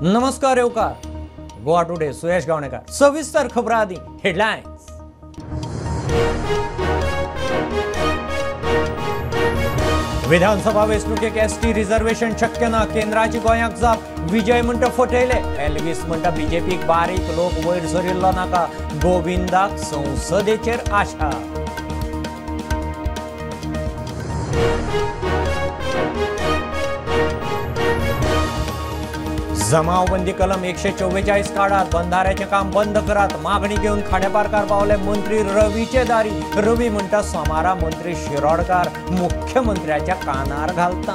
नमस्कार येवकार गोवा टुडे सुयश गावणेकर. सविस्तर खबरां आदी हेडलायन्स. विधानसभा वेंचणुकेक एसटी रिझर्वेशन शक्य ना, केंद्राची गोंयाक जाप. विजय म्हणटा फटयले, एल्वीस म्हणटा बीजेपीक बारीक लोक वयर सरिल्लो नाका, गोविंदाक संसदेचेर आशा. जमावबंदी कलम 144 काढात, बंधाऱ्याचें काम बंद करात, मागणी घेवन खांडेपारकार पावले मंत्री रवीचे दारी. रवी म्हणटा सोमारा मंत्री शिरोडकार मुख्यमंत्र्याच्या कानार घालता.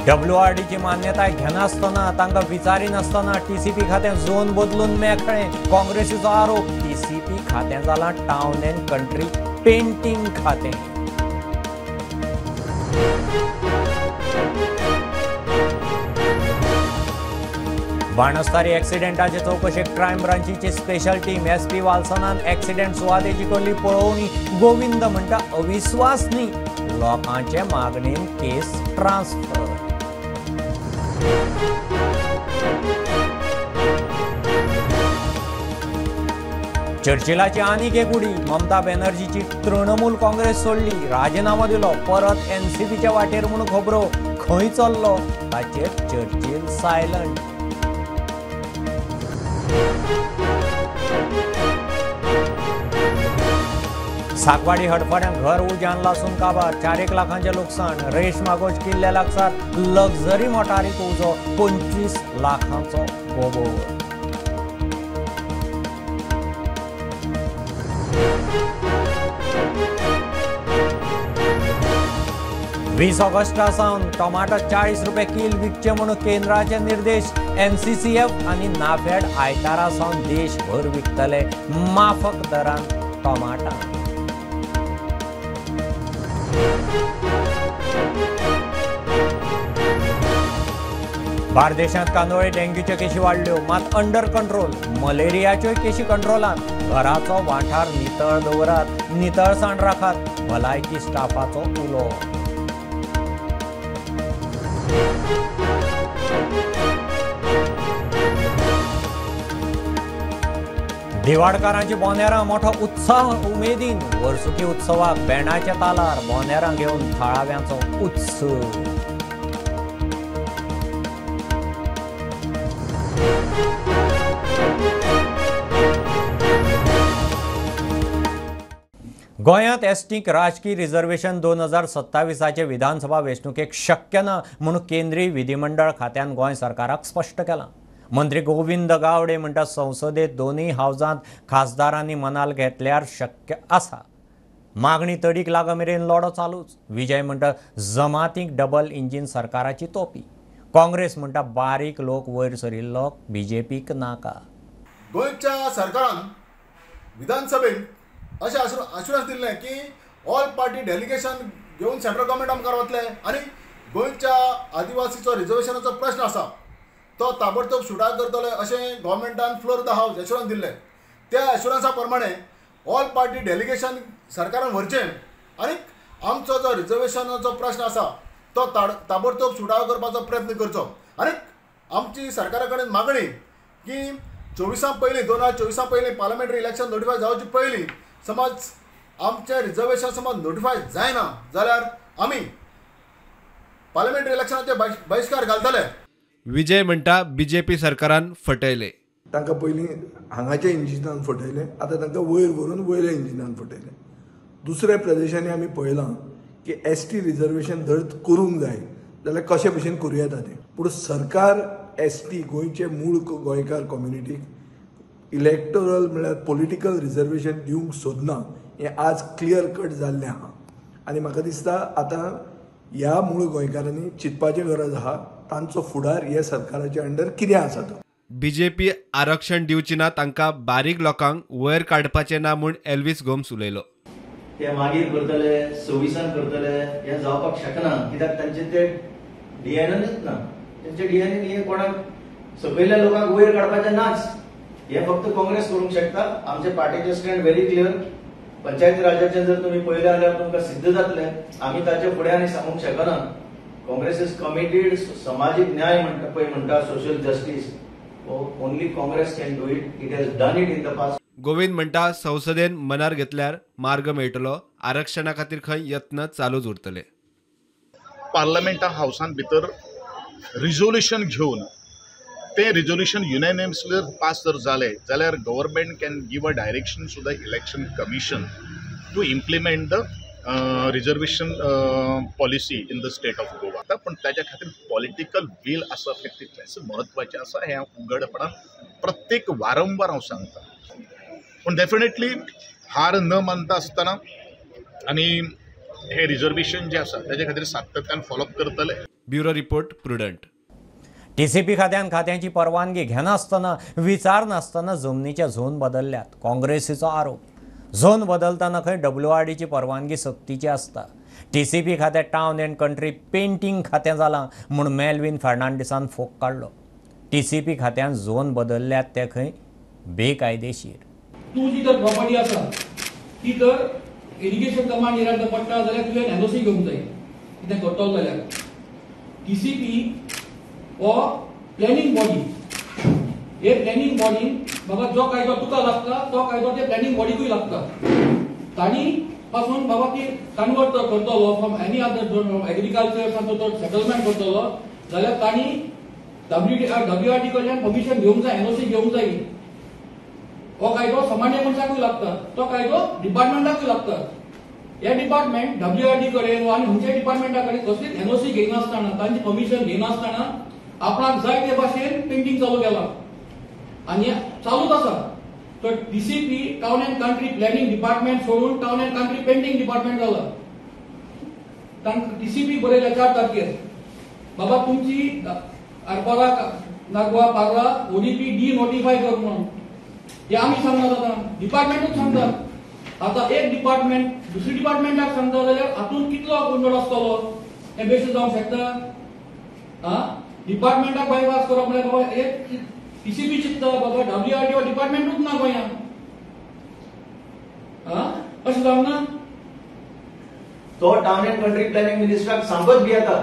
डब्ल्यूआरडीची मान्यताय घेनासतना तांकां विचारिनासतना टीसीपी खातें झोन बदलून मेकळें, काँग्रेसीचो आरोप. टीसीपी खातें जालां टावन अँड कंट्री पेंटींग खातें. बाणस्तारी एक्सिडेंटाचे चवकशेक क्रायम ब्रांचीची स्पेशल टीम. एसपी वाल्सनान एक्सिडेंट सुवातेची केली पळोवणी. गोविंद म्हणटा अविस्वास न्ही, लोकांचे मागणेन केस ट्रान्सफर. चर्चिलाची आनीक एक उडी. ममता बॅनर्जीची तृणमूल काँग्रेस सोडली, राजीनामो दिलो, परत एनसीपीच्या वाटेर म्हूण खबरो. खंय चल्लो ताचेर चर्चिल सायलंट. सागवाडी हडफड्यां घर उज्यान लासून काबार, 4 लाखांचें लुकसाण. रेश मागोश किल्ल्या लागसार लक्झरी मोटारीक उजो, 25 लाखांचो गोबोर. वीस ऑगस्टा सावन टोमाटो 40 रुपये कील विकचे म्हणून केंद्राचे निर्देश. एनसीसीएफ आनी नाफेड आयतारा सावन देशभर विकतले माफक दरान टोमाटां. बार्देशांत कांदोळे डेंग्यूच्यो केशी वाडल्यो, मात अंडर कंट्रोल. मलेरियाच्योय केशी कंट्रोलांत. घराचो वाठार नितळ दवरात, नितळसाण राखात, भलायकी स्टाफाचो उलो. दिवाडकारांची बोनेरां मोठो उत्साह उमेदीन. वर्सुकी उत्सवाक बँडाच्या तालार बोनेरां घेवन थळाव्यांचो उत्सव. गोंयांत एसटीक राजकी रिझर्वेशन 2027 विधानसभा वेंचणुकेक शक्य ना म्हूण केंद्रीय विधिमंडळ खात्यान गोंय सरकाराक स्पश्ट केलां. मंत्री गोविंद गावडे म्हणटा संसदेत दोनूय हावजांत खासदारांनी मनाल घेतल्यार शक्य आसा. मागणी तडीक लाग मेरेन लढो चालूच. विजय म्हणटा जमातींक डबल इंजीन सरकाराची तोपी. काँग्रेस म्हणटा बारीक लोक वयर सरिल्लो बीजेपीक नाका. गोंयच्या सरकारान विधानसभेत अशें आश्वासन दिल्लें की ऑल पार्टी डेलिगेशन घेवन सेंट्रल गव्हर्मेंट मुखार वतले आनी गोंयच्या आदिवासीचो रिजर्वेशनाचो प्रश्न आसा तो ताबडतोब सुटाव करतले अशें गव्हर्मेंटान फ्लोर the house एश्युरन्स दिल्लें. त्या एश्युरन्सा प्रमाणे ऑल पार्टी डेलिगेशन सरकारान व्हरचें आनी आमचो जो रिजर्वेशनाचो प्रश्न आसा तो ताबडतोब सुटाव करपाचो प्रयत्न करचो. आनी आमची सरकारा कडेन मागणी की 24 पयलीं 2024 पयलीं पार्लमेंटरी इलेक्शन नोटिफाय जावचे पयलीं समज आमचें रिजर्वेशन समज नोटिफाय जायना जाल्यार आमी पार्लमेंटरी इलेक्शनाचे बहिश्कार घालतले. विजय म्हणटा बीजेपी सरकारान फटयले. तांकां पयलीं हांगाच्या इंजिनान फटयले, आतां तांकां वयर व्हरून वयल्या इंजिनान फटयले. दुसऱ्या प्रदेशांनी आमी पळयलां की एस टी रिजर्वेशन जर करूंक जाय जाल्यार कशे भशेन करूं येता तें. पूण सरकार एस टी गोंयचे मूळ गोंयकार कम्युनिटीक इलेक्टोरल म्हळ्यार पॉलिटिकल रिजर्वेशन दिवंक सोदना हें आज क्लियर कट जाल्लें आहा. आनी म्हाका दिसता आतां ह्या मूळ गोंयकारांनी चिंतपाची गरज आहा तांचो फुडार ह्या सरकाराच्या अंडर कितें आसा तो. बीजेपी आरक्षण दिवची ना, तांकां बारीक लोकांक वयर काडपाचें ना म्हूण एल्वीस गोम्स उलयलो. ते मागीर करतले 26 करतले हें जावपाक शकना, कित्याक तांचे ते डीएनएनच ना. तांचे डीएनएन हे कोणाक सकयल्या लोकांक वयर काडपाचें नाच. हे फक्त काँग्रेस करूंक शकता. आमचे पार्टीचे स्टँड व्हेरी क्लियर. पंचायती राजाचें जर तुमी पळयलें जाल्यार तुमकां सिद्ध जातलें. आमी ताचे फुडें आनी सांगूंक शकना. काँग्रेस is committed, समाजीक न्याय म्हणटा पळय म्हणटा, social justice, only Congress can do it, it has done it in the past. Govind म्हणटा संसदेन मनार घेतल्यार मार्ग मेळटलो, आरक्षणा खातीर खंय यत्न चालूच उरतले. पार्लमेंटा हावसान भितर रिजोल्युशन घेवन तें रिजोल्युशन युनॅनिमसली पास जर जालें जाल्यार government can give a direction to the election commission to implement the reservation policy in the state of Goa. पूण ताच्या खातीर पॉलिटिकल वील आसप हें तितलेंच म्हत्वाचें आसा, हें उघडपणान प्रत्येक वारंवार हांव सांगता. पूण डेफिनेटली हार न मानता आसतना आनी हे रिजर्वेशन जे आसा ताच्या खातीर सातत्यान फॉलोअप करतले. Bureau report, Prudent. TCP खात्यान खात्यांची परवानगी घेनासतना विचारनासतना जमनीचे झोन बदलल्यात, काँग्रेसीचो आरोप. झोन बदलतना खंय WRDची परवानगी सक्तीची आसता. टीसीपी खात्यात टावन अँड कंट्री पेंटींग खातें जालां म्हूण मेलविन फर्नांडीसान फोग काडलो. टीसीपी खात्यान झोन बदलल्यात ते खंय बेकायदेशीर. तूं जी जर प्रॉपर्टी आसा ती जर इरिगेशन कमांड एरियात जर पडटा जाल्यार तुवें एनओसी घेवंक जाय कितें करतलो जाल्यार. टीसीपी हो प्लॅनिंग बॉडी, हे प्लॅनिंग बॉडीन बाबा जो कायदो तुका लागता तो कायदो ते प्लॅनिंग बॉडीकूय लागता. तांणी पासून बाबा ती कन्वर्ट करतलो from any other zone, from agriculture तो सेटलमेंट करतलो जाल्यार तांणी डब्ल्यूआरडी कडल्यान परमिशन घेवंक जाय, एनओसी घेवंक जाय. हो कायदो सामान्य मनशाकूय लागता, तो कायदो डिपार्टमेंटाकूय लागता. हे डिपार्टमेंट डब्ल्यूआरडी कडेन वा आनी खंयच्याय डिपार्टमेंटा कडेन कसलीच एनओसी घेयनासतना, तांची परमिशन घेयनासतना आपणाक जाय ते भाशेन पेंटींग चालू केलां आनी चालूच आसा. तर TCP town and country planning department सोडून town and country painting department जाला. तांकां टीसीपी बरयल्या 4 तारखेर बाबा तुमची Arpora Nagoa Parra ODP denotify कर म्हणून. हे आमी सांगनात, आतां डिपार्टमेंटूच सांगतात. आतां एक डिपार्टमेंट दुसरी डिपार्टमेंटाक सांगता जाल्यार हातूंत कितलो गोंदळ आसतलो हें बेश्टें जावंक शकता. आं, डिपार्टमेंटाक बायपास करप म्हळ्यार बाबा एक टीसीपी चिंतता बाबा डब्ल्यूआरडी डिपार्टमेंटूच ना गोंयांत. आं, अशें जावंक ना. तो टावन अँड कंट्री प्लॅनिंग मिनिस्टराक सांगत भियेता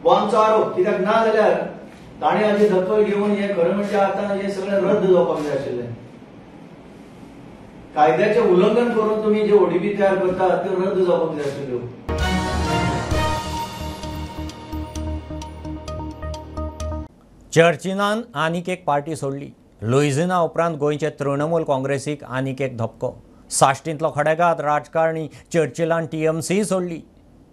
हो आमचो आरोप. कित्याक ना जाल्यार ताणें हाची दखल घेवन हें खरें म्हणजे आतां हें सगळें रद्द जावपाक जाय आशिल्लें. कायद्याचें उल्लंघन करून तुमी जे ओडीपी तयार करतात त्यो रद्द जावपाक जाय आशिल्ल्यो. चर्चिलान आनीक एक पार्टी सोडली. लुइझिना उपरांत गोंयचे तृणमूल काँग्रेसीक आनीक एक धपको. साश्टींतलो खडेगात राजकारणी चर्चिलान टीएमसी सोडली.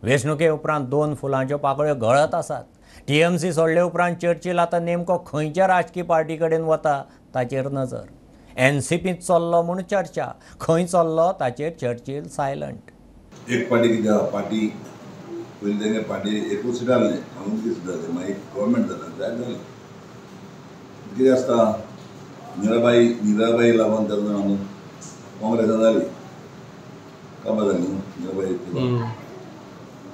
वेंचणुके उपरांत 2 फुलांच्यो पाकळ्यो गळत आसात. टीएमसी सोडले उपरांत चर्चिल आतां नेमको खंयच्या राजकी पार्टी कडेन वता ताचेर नजर. एनसीपींत चल्लो म्हूण चर्चा, खंय चल्लो ताचेर चर्चिल सायलंट. एक पार्टी कितें पार्टी पयलीं तेंगे पार्टी एकूच सीट आहलें, हांगूच सीट जालें, मागीर गव्हर्मेंट जालें, जायत जालें. कितें आसता निराबाई, निराबाई लागून तेन्ना न्हू काँग्रेसान जाली काबार जाली न्हू निराबाई.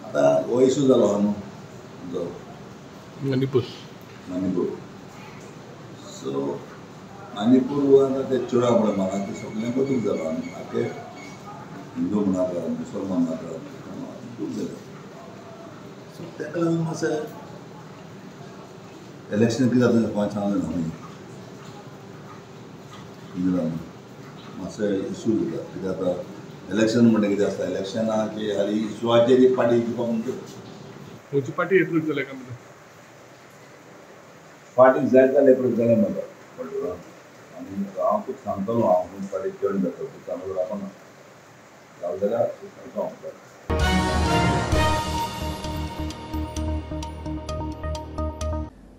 आतां हो इशू जालो आहा न्हू मणिपूर, मणिपूर. सो मणिपूर आतां ते चुडा म्हणून म्हाका ते सगळें बदल जालो आनी आख्खे हिंदू म्हणाका मुसलमान नाका खूब जालें. सो तेका लागून मातशें इलेक्शन कितें जाता कोण सांगलें ना मागीर मातशें इशू जाता. कित्याक आतां इलेक्शन म्हणटा कितें आसता, इलेक्शनाचे हाली इशुआचेर एक पार्टी दिवपाक म्हणटा. खंयची पार्टी एप्रूव जाल्या काय म्हणटा? पार्टी जायत जाल्यार एप्रूव जालें म्हाका कळ्ळें. आनी हांव तुका सांगतलो हांव खंय पार्टी जॉयन जाता तूं सांगलो रावना जालें जाल्यार सांगता हांव.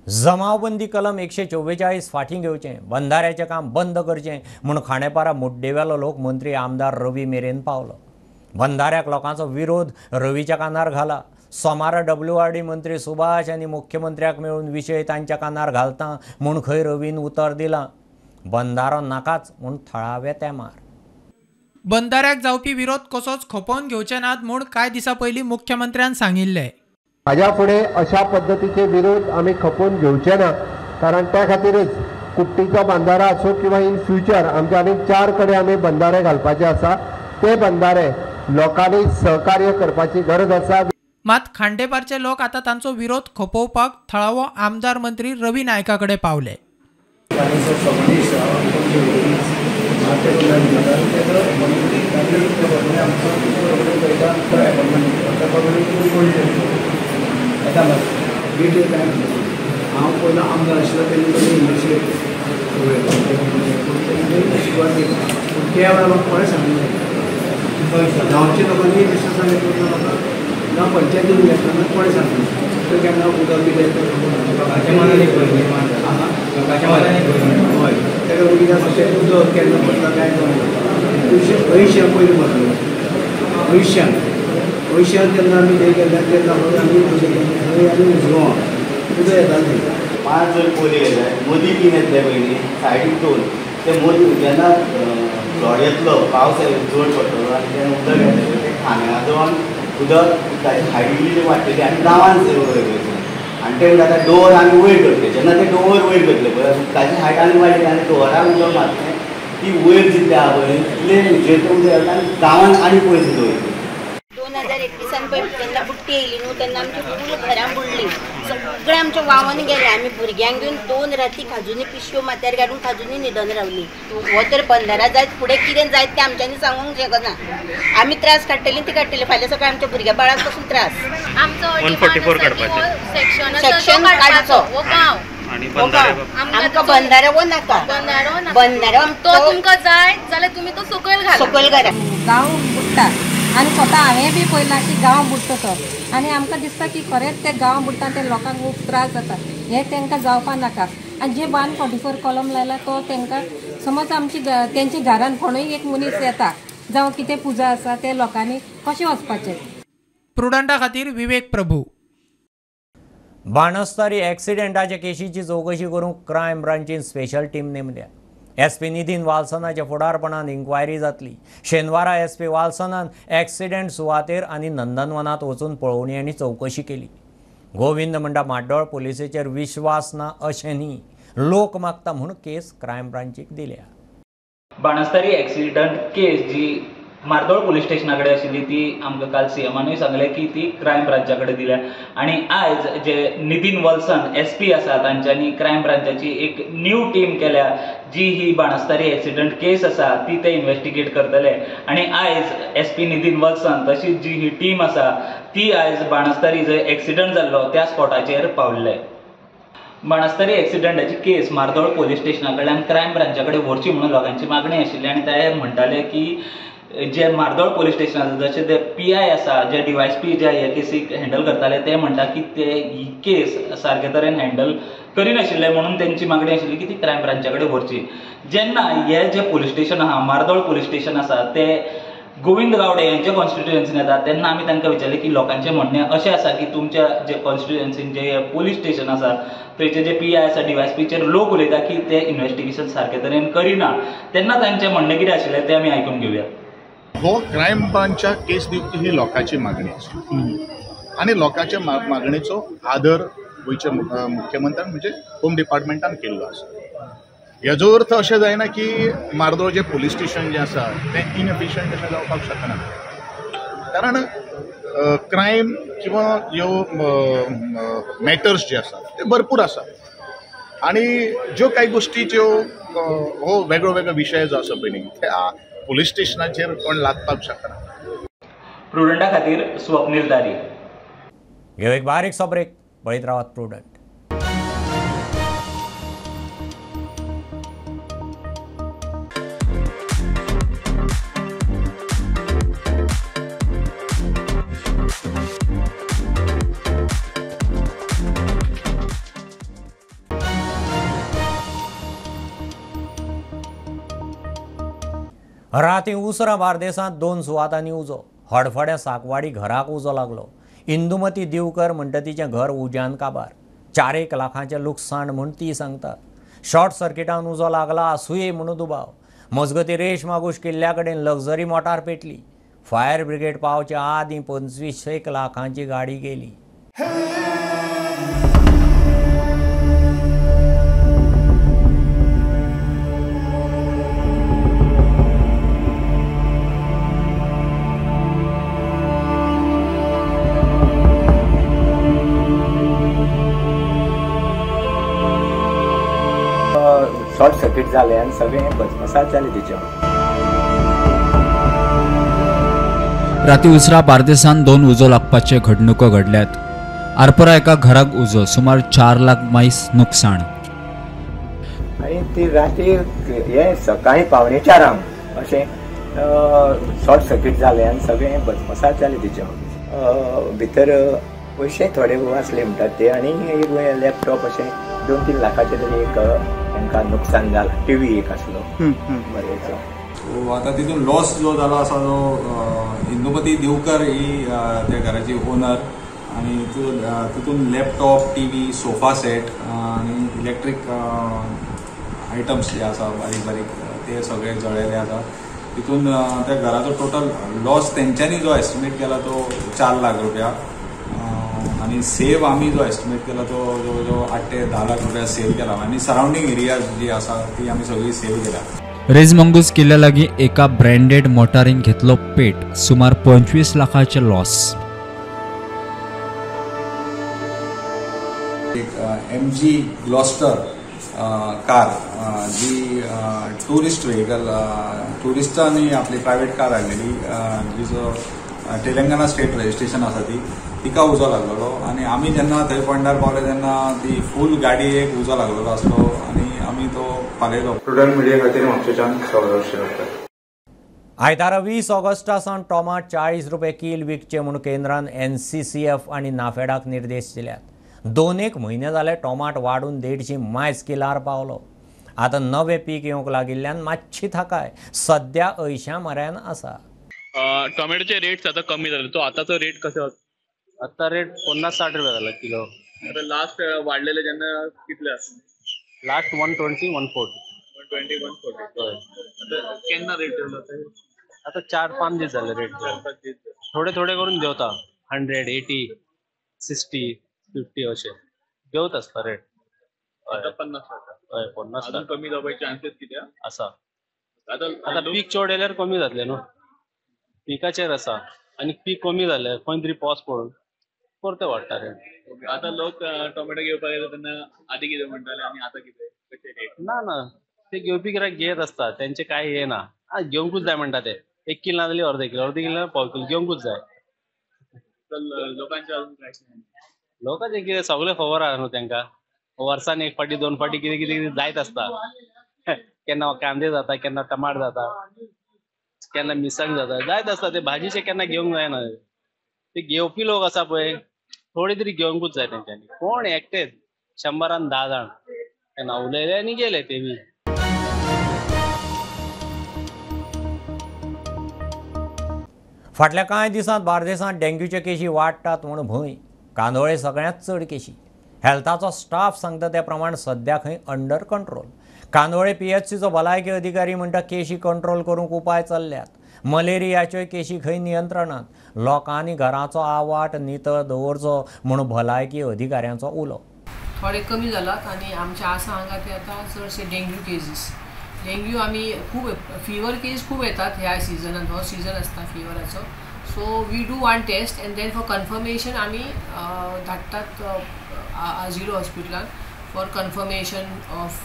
जमावबंदी कलम 144 फाटीं घेवचें, बंधाऱ्याचें काम बंद करचें म्हूण खांडेपारा मुड्डेवेलो लोक मंत्री आमदार रवी मेरेन पावलो. बंधाऱ्याक लोकांचो विरोध रवीच्या कानार घाला. सोमारा WRD मंत्री सुभाष आनी मुख्यमंत्र्याक मेळून विशय तांच्या कानार घालता म्हूण खंय रवीन उतर दिलां. बंधारो नाकाच म्हूण थळावे तेमार. बंधाऱ्याक जावपी विरोध कसोच खपोवन घेवचे नात म्हूण कांय दिसां पयलीं मुख्यमंत्र्यान सांगिल्लें. हाज्या फुडें अशा पद्दतीचे विरोध आमी खपोवन घेवचे ना, कारण त्या खातीरच कुट्टीचो बंदारो आसूं किंवा इन फ्युचर आमचे आनीक 4 कडेन आमी बंदारे घालपाचे आसा, ते बंदारे लोकांनी सहकार्य करपाची गरज आसा। मात खांडेपारचे लोक आतां तांचो विरोध खपोवपाक थळावो आमदार मंत्री रवी नायका कडेन पावले। हांव पयलो आमदार आशिल्लो तेन्ना त्या वेळार म्हाका कोणें सांगलें गांवच्या लोकांनी विश्वासान घेतलो म्हाका, जावं पंचायतीन घेतलो कोणें सांगलें तर केन्ना उदक बी येता हय, ताका लागून कितें आसा तें उदक केन्ना पडटा काय कळना। अंयश्यां पयलीं मारलो, अंयश्यान जेन्ना आमी हें केलें तेन्ना आमी थंय आनी उजगांवां उदक येतालें। 5 जर पोली येता मदीं 3 येतले पयलीं, सायडीक 2, ते मदीं जेन्ना फ्लड येतलो, पावस चड पडटलो आनी तेन्ना उदक येतलें तें खांब्या जावन उदक उदकाची हायट वाडटली आनी गांवान वयर आनी ते म्हणटा आतां डोर आमी वयर करतले। जेन्ना ते डोर वयर करतले पळय उदकाची हायट आनी वाडली आनी डोराक उदक मारतलें ती वयर जितली आहा पळय तितले उजेर तें उदक येता आनी गांवान आनी पयस उदक वयतलें। 2021 पळय जेन्ना बुट्टी येयली न्हू तेन्ना आमची फूल घरां बुडली, सगळें आमचें व्हांवन गेलें। आमी भुरग्यांक घेवन 2 राती खाजूनी पिशव्यो माथ्यार घालून खाजूनी न्हिदोन रावली। हो तर बंदारा जायत फुडें कितें जायत तें आमच्यांनी सांगूंक शकना। आमी त्रास काडटलीं ती काडटलीं, फाल्यां सकाळीं आमच्या भुरग्या बाळाक पसून त्रास। सेक्शन काडचो, आमकां बंदारो वो नाका, बंदारो तो तुमकां जाय जाल्यार तुमी तो सकयल घाला, सकयल घाला। गांव बुडटा आनी स्वता हांवें बी पळयलां की गांव बुडटा तो, आनी आमकां दिसता की खरेंच ते गांव बुडटा ते लोकांक खूब त्रास जाता, हें तांकां जावपा नाका। आनी जे 144 कॉलम लायला तो तांकां समज आमची तेंच्या घरान कोणूय एक मनीस येता जावं कितें पुजा आसा ते लोकांनी कशें वचपाचें। प्रुडंटा खातीर विवेक प्रभू। बाणस्तारी एक्सिडेंटाच्या केशीची चवकशी करूंक क्रायम ब्रांचीन स्पेशल टीम नेमल्या। एसपी नितीन वाल्सनाच्या फुडारपणान इन्क्वायरी जातली। शेनवारा एसपी वाल्सनान एक्सिडेंट सुवातेर आनी नंदनवनात वचून पळोवणी आनी चवकशी केली। गोविंद म्हणटा म्हाड्डोळ पुलिसेचेर विश्वास ना अशें न्ही, लोक मागता म्हूण केस क्रायम ब्रांचीक दिल्या। बाणस्तारी एक्सिडंट केस जी मार्दोळ पुलीस स्टेशना कडेन आशिल्ली ती आमकां काल सीएमानूय सांगलें की ती क्रायम ब्रांचा कडेन दिल्या आनी आयज जे नितीन वल्सन एसपी आसा तांच्यांनी क्रायम ब्रांचाची एक न्यू टीम केल्या जी ही बाणस्तारी एक्सिडंट केस आसा ती ते इन्वेस्टिगेट करतले आनी आयज एसपी नितीन वल्सन तशीच जी ही टीम आसा ती आयज बाणस्तारी जंय एक्सिडंट जाल्लो त्या स्पॉटाचेर पावल्ले। बाणस्तारी एक्सिडंटाची केस मार्दोळ पुलीस स्टेशना कडल्यान क्रायम ब्रांचा कडेन व्हरची म्हणून लोकांची मागणी आशिल्ली आनी ते म्हणटाले की जे मार्दोळ पुलीस स्टेशन आसा जशे ते पी I आसा जे डीवायएसपी जे हे केसीक हँडल करताले ते म्हणटा की ते ही केस सारके तरेन हँडल करिनाशिल्ले म्हणून तेंची मागणी आशिल्ली की ती क्रायम ब्रांचा कडेन व्हरची। जेन्ना हे जे पुलीस स्टेशन आहा मार्दोळ पुलीस स्टेशन आसा ते गोविंद गावडे यांच्या कॉन्स्टिट्युएन्सीन येता तेन्ना आमी तांकां विचारलें की लोकांचें म्हणणें अशें आसा की तुमच्या जे कॉन्स्टिट्युएन्सीन जे पुलीस स्टेशन आसा थंयचे जे पी I आसा डीवायएसपीचेर लोक उलयता की ते इन्वेस्टिगेशन सारके तरेन करिना, तेन्ना तांचें म्हणणें कितें आशिल्लें तें आमी आयकून घेवया। हो क्रायम ब्रांचाक केस दिवची ही लोकांची मागणी आसा आनी लोकांच्या मागणेचो आदर गोंयच्या मुख्यमंत्र्यान म्हणजे होम डिपार्टमेंटान केल्लो आसा। हेजो अर्थ अशें जायना की मार्दोळ जें पुलीस स्टेशन जें आसा तें इनएफिशियंट अशें जावपाक शकना, कारण क्रायम किंवा ह्यो मॅटर्स जे आसा ते भरपूर आसा आनी ज्यो कांय गोश्टी ज्यो हो वेगळो वेगळो विशय जो आसा पळय न्ही त्या पुलीस स्टेशनाचेर कोण लागपाक शकना। प्रुडंटा खातीर स्वप्नील तारी। घेव एक बारीकसो ब्रेक, पळयत रावात प्रुडंट। राती उसरां बार्देसांत 2 सुवातांनी उजो, हडफड्या साकवाडी घराक उजो लागलो। इंदुमती दिवकर म्हणटा तिचें घर उज्यान काबार, 4 लाखांचें लुकसाण म्हूण ती सांगता। शॉर्ट सर्किटान उजो लागला आसुये म्हणून दुबाव। मजगती रेश मागूश किल्ल्या कडेन लक्झरी मोटार पेटली। फायर ब्रिगेड पावचे आदीं 25 लाखांची गाडी गेली। शॉर्ट सर्किट जालें आनी सगळें भस्मसात जालें तिचें. राती उसरा बार्देसान 2 उजो लागपाचे घडणुको घडल्यात. आरपोरा एका घराक उजो, सुमार 4 लाख मायस नुकसाण. आनी ती राती हे सकाळी 3:45 अशें शॉर्ट सर्किट जालें आनी सगळें भस्मसात जालें तिचें. भितर पयशे थोडे आसले म्हणटात ते आनी एक लॅपटॉप अशें 2-3 लाखाचें तरी एक तांकां नुकसान जालां. टीव्ही एक आसलो बरेचो. सो आतां तितून लॉस जो जालो आसा तो इंदुमती दिवकर ही त्या घराची ओनर आनी तितून लॅपटॉप, टीव्ही, सोफा सेट आनी इलेक्ट्रीक आयटम्स जे आसा बारीक बारीक ते सगळे जळ्ळेले आसा. तितून त्या घराचो टोटल लॉस तेंच्यांनी जो एस्टिमेट केला तो 4 लाख रुपया आनी सेव आमी जो एस्टिमेट केला तो जवळ जवळ 8 ते 10 लाख रुपया सेव केला आनी सरावंडींग एरिया जी आसा ती आमी सगळी सेव केल्या. रेज मंगूस किल्ल्या लागीं एका ब्रँडेड मोटारीन घेतलो पेट, सुमार 25 लाखाचे लॉस. एक MG Gloster car जी टुरिस्ट व्हेकल, टुरिस्टांनी आपली प्रायवेट कार हाडलेली जिचो तेलंगणा स्टेट रजिस्ट्रेशन आसा ती, तिका उजो लागलेलो आनी आमी जेन्ना थंय पॉयंटार पावले तेन्ना ती फूल गाडी एक उजो लागलेलो आसलो आनी आमी तो पालयलो. प्रुडंट मिडिया खातीर म्हापशेंच्यान सौरभ शिरोडकर. आयतारा 20 ऑगस्टा सावन टोमाट 40 रुपये कील विकचे म्हूण केंद्रान NCCF आनी नाफेडाक निर्देश दिल्यात. 2-1 म्हयने जाले टोमाट वाडून 150 मायज किलार पावलो. आतां नवें पीक येवंक लागिल्ल्यान मातशी थाकाय सद्या 80 म्हऱ्यान आसा. टोमॅटोचे रेट्स आता कमी झाले, तो आताचो रेट कसो? आता रेट 50-60 रुपये झाला किलो. आता लास्ट वाढलेले जेन्ना कितले आसा? लास्ट 120 140. 120 140. आता केन्ना रेट देवला? आता 4-5 दीस झाले रेट. 4-5 दीस थोडे थोडे करून देवता. 100 80 60 50 अशे देवत आसता रेट. आता 50 हय 50. अजून कमी जावपाचे चान्सेस कितें आसा? आता पीक चड येयल्यार कमी जातले न्हू, पिकाचेर आसा. आनी पीक कमी जालें खंय तरी पावस पडून परते वाडटा रेट. आता लोक टोमॅटो घेवपाक येता तेन्ना आदी कितें म्हणटाले आनी आतां कितें कशें रेट? ना ना ते घेवपी गिरायक घेत आसता, तेंचे कांय हे ना. घेवंकूच जाय म्हणटा ते. 1 किल ना जाल्यार अर्दे किल, अर्दे किल ना पाव किल घेवंकूच जाय. लोकांचे अजून काय लोकांचे कितें सगळें खबर आहा न्हू तेंकां. वर्सान 1 फावटी 2 फावटी कितें कितें कितें जायत आसता. केन्ना कांदे जाता, केन्ना टमाट जाता, केन्ना मिरसांग जाता, जायत आसता. ते भाजीचे केन्ना घेवंक जायना. ते घेवपी लोक आसा पळय थोडे तरी घेवंकूच जाय तेंच्यांनी. कोण एकटेच 100 10 जाण केन्ना उलयले आनी गेले ते बी. फाटल्या कांय दिसांत बार्देसांत डेंग्यूचे केशी वाडटात म्हूण भंय. कांदोळे सगळ्यांत चड केशी. हेल्थाचो स्टाफ सांगता त्या प्रमाण सद्या खंय अंडर कंट्रोल. कांदोळे PHCचो भलायकी अधिकारी म्हणटा केशी कंट्रोल करूंक उपाय चल्ल्यात. मलेरियाच्योय केशी खंय नियंत्रणांत. लोकांनी घराचो आवाट नितळ दवरचो म्हूण भलायकी अधिकाऱ्यांचो उलो. थोडे कमी जालात आनी आमच्या आसा हांगा ते आतां चडशे डेंग्यू केसीस. डेंग्यू आमी खूब फिवर केस खूब येतात ह्या सिजनान. हो सिजन आसता फिवराचो. So we do one test and then for confirmation आमी धाडटात आजिलो हॉस्पिटलान for confirmation of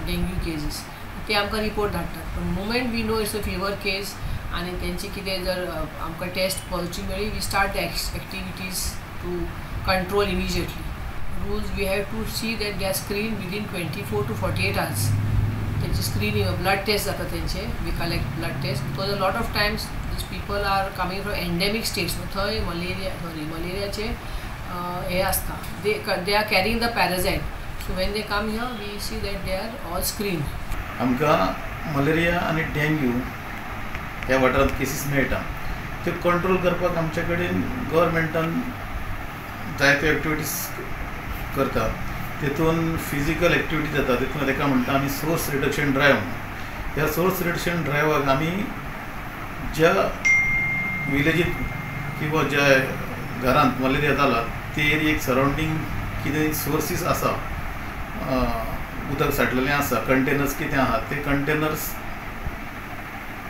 dengue cases. ते आमकां रिपोर्ट धाडटात. पूण moment we know it's a fever case आनी तेंची कितें जर आमकां टेस्ट पॉझिटीव मेळ्ळी, we start the activities to control immediately. Rules we have to see that they are screen within 24 to 48 hours. तेंची स्क्रिनींग ब्लड टेस्ट जाता तेंचे. We collect blood test because a lot of times these people are coming from endemic states. थंय malaria sorry मलेरियाचे हे आसता. They are carrying the parasite. So when they come here we see that they are all screen. आमकां malaria आनी dengue ह्या वाठारांत cases मेळटा. त्यो control करपाक आमचे कडेन गव्हर्मेंटान जायत्यो एक्टिविटीज करता. तितून फिजिकल एक्टिविटी जाता. तितून ताका म्हणटा आमी सोर्स रिडक्शन ड्रायव्ह. ह्या सोर्स रिडक्शन ड्रायव्हाक आमी ज्या विलेजीत किंवा ज्या घरांत मलेरिया जाला ते एरियेक सरावंडींग कितें सोर्सीस आसा, उदक साठलेलें आसा, कंटेनर्स कितें आहा ते कंटेनर्स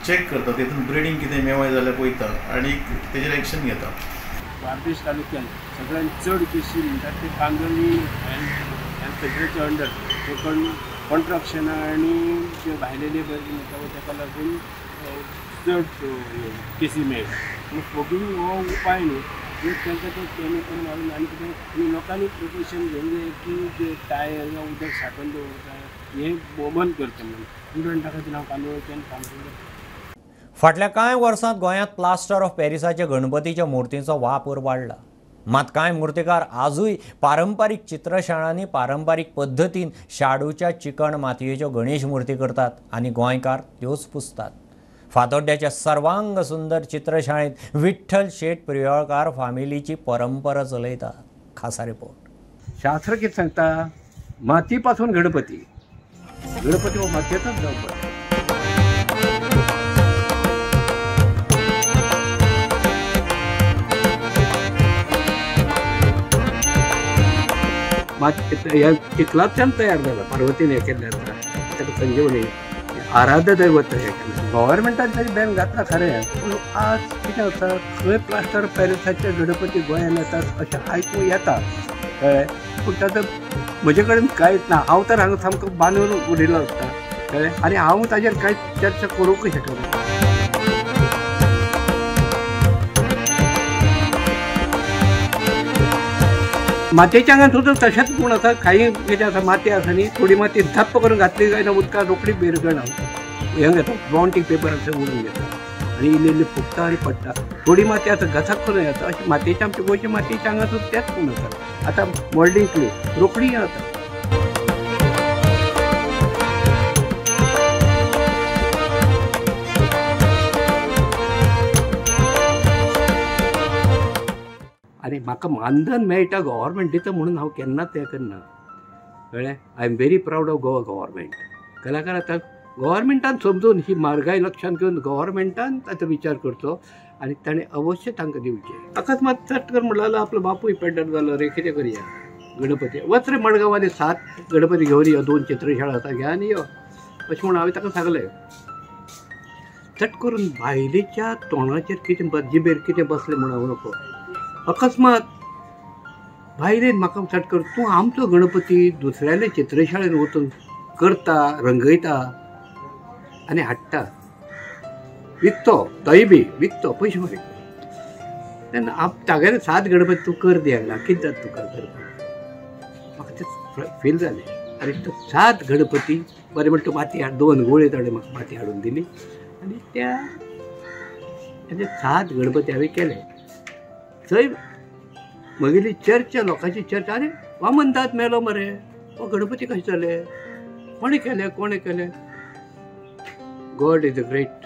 चॅक करता. तितून ब्रिडींग कितें मेवय जाल्यार पळयता आनी तेजेर एक्शन घेता. बार्देश तालुक्यान सगळ्यात चड केशी म्हणटात ते कांदोळी हेल्थ सेंटराच्या अंडर कोकण कॉन्ट्रक्शनां आनी जे भायले लेबर बीन येता ताका लागून चड केसी मेळटा. पूण फोगींग हो उपाय न्हू, एक तांकां तें केमिकल मारून आनी कितें आनी लोकांनी प्रिकॉशन घेवंक जाय की जे टायर जावं उदक सांठोवन दवरता हें बंद करचें म्हणून प्रुडंटा खातीर हांव कांदोळच्यान काम करता. फाटल्या कांय वर्सांत गोंयांत प्लास्टर ऑफ पॅरिसाच्या गणपतीच्या मुर्तींचो वापर वाडला. मात कांय मुर्तीकार आजूय पारंपारीक चित्रशाळांनी पारंपारीक पद्दतीन शाडूच्या चिकण मातयेच्यो गणेश मुर्ती करतात आनी गोंयकार त्योच पुजतात. फातोड्ड्याच्या सर्वांग सुंदर चित्रशाळेंत विठ्ठल शेट प्रियोळकार फामिलीची परंपरा चलयता. खासा रिपोर्ट. शास्त्र कितें सांगता, माती पासून गणपती, गणपती हो मातयेचोच जावपाक. माती चिखलांतल्यान तयार जाला, पार्वतीन हें केल्लें आसा ताका संजीवनी आराध्य दैवत हें केलें. गव्हर्मेंटान ताजें बॅन घातलां खरें, पूण आज कितें आसा, खंय प्लास्टर पॅरिसाचे गणपती गोंयांत येतात अशें आयकूंक येता, कळ्ळें. पूण ताचो म्हजे कडेन कांयच ना, हांव तर हांगा सामको बांदून उरिल्लो आसता, कळ्ळें, आनी हांव ताजेर कांयच चर्चा करूंकय शकना. मातयेच्या आंगान सुद्दां तशेंच गुण आसा, कांय कितें आसा माती आसा न्ही, थोडी माती धप्प करून घातली काय ना उदकान रोखडी बेरगण हें घेता, बॉन्टीक पेपर आसा उडून घेता आनी इल्ली इल्ली फुगता आनी पडटा. थोडी माती आसा घसाक करून येता, अशी मातयेच्या आमच्या गोंयच्या मातयेच्या आंगान सुद्दां तेच गुण आसा. आतां मोल्डींग क्ले रोखडी येता. आनी म्हाका मानधन मेळटा गव्हर्मेंटीचो म्हणून हांव केन्नाच हें करना, कळ्ळें. I am very proud of Goa government. कलाकार आतां गव्हर्मेंटान समजून ही म्हारगाय लक्षांत घेवन गव्हर्मेंटान ताचो विचार करचो आनी ताणें अवश्य तांकां दिवचें. अकस्मात चट कर म्हणलो जाल्यार आपलो बापूय पेड्ड्यार जालो रे, कितें करया गणपती, वच रे मडगांव आनी 7 गणपती घेवन यो, 2 चित्रशाळा आसा घे आनी यो अशें म्हणून हांवें ताका सांगलें. चट करून बायलेच्या तोंडाचेर कितें जिबेर कितें बसलें म्हूण हांव नको. अकस्मात बायलेन म्हाका चट कर, तूं आमचो गणपती दुसऱ्याले चित्रशाळेन वचून करता, रंगयता आनी हाडटा, विकतो, तोय बी विकतो, पयशे मागीर तेन्ना तागेले 7 गणपती तूं कर दी हांगा, कितें जाता तुका करपाक. म्हाका तें फील जालें. आनी तो 7 गणपती बरें म्हणटा, तूं माती हाड, 2 गोळे ताणें म्हाका माती हाडून दिली आनी त्या ताजे 7 गणपती हांवें केले. थंय म्हगेली चर्चा, लोकांची चर्चा, आरे वामनदाद मेलो मरे, हो गणपती कशें जाले, कोणें केलें, कोणें केलें. गॉड is a great.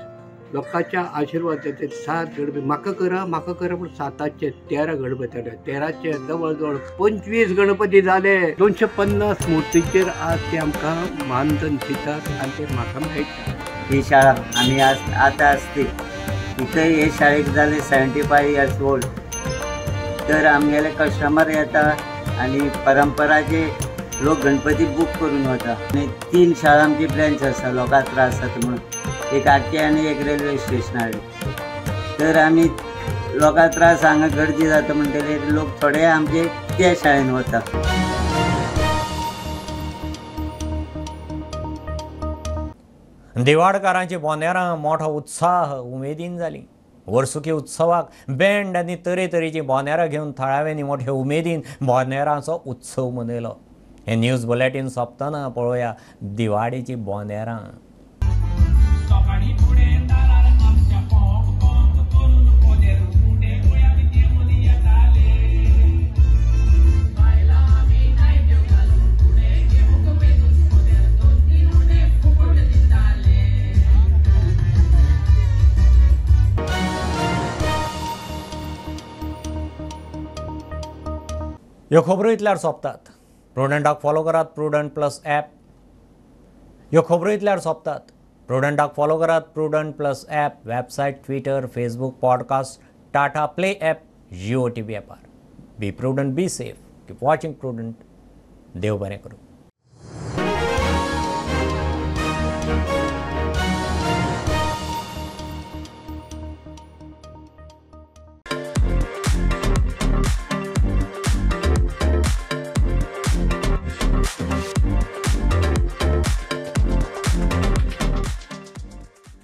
लोकांच्या आशिर्वादाचे 7 गणपती म्हाका करा म्हाका करा म्हूण 7चे 13 गणपती जाले, 13चे जवळ जवळ 25 गणपती जाले. 250 मुर्तीचेर आज ते आमकां मानधन दितात आनी ते म्हाका मेळटा. ही शाळा आमी आज आतां आसली इथं हे शाळेक जाले 75 इयर्स ओल्ड. तर आमगेले कस्टमर येता आनी परंपराचे लोक गणपती बूक करून वता. आनी 3 शाळा आमची ब्रँच आसा, लोकांक त्रास जाता म्हणून, एक आके आनी एक रेल्वे स्टेशनार. तर आमी लोकांक त्रास हांगा गर्दी जाता म्हणटकीर लोक थोडे आमचे त्या शाळेन वता. दिवाडकारांची बोनेरां मोठो उत्साह उमेदीन जाली. वर्सुकी उत्सवाक बँड आनी तरेतरेची बोनेरां घेवन थळाव्यांनी मोठे उमेदीन बोनेरांचो उत्सव मनयलो. हें न्यूज बुलेटीन सोंपतना पळोवया दिवाडीची बोनेरां. ह्यो खबरो इतल्यार सोंपतात. प्रुडंटाक फॉलो करात प्रुडंट प्लस ॲप. ह्यो खबरो इतल्यार सोंपतात. प्रुडंटाक फॉलो करात Prudent plus app, website, Twitter, Facebook, podcast, Tata Play app, Jio TV ॲपार. Be prudent, be safe, keep watching Prudent. देव बरें करूं.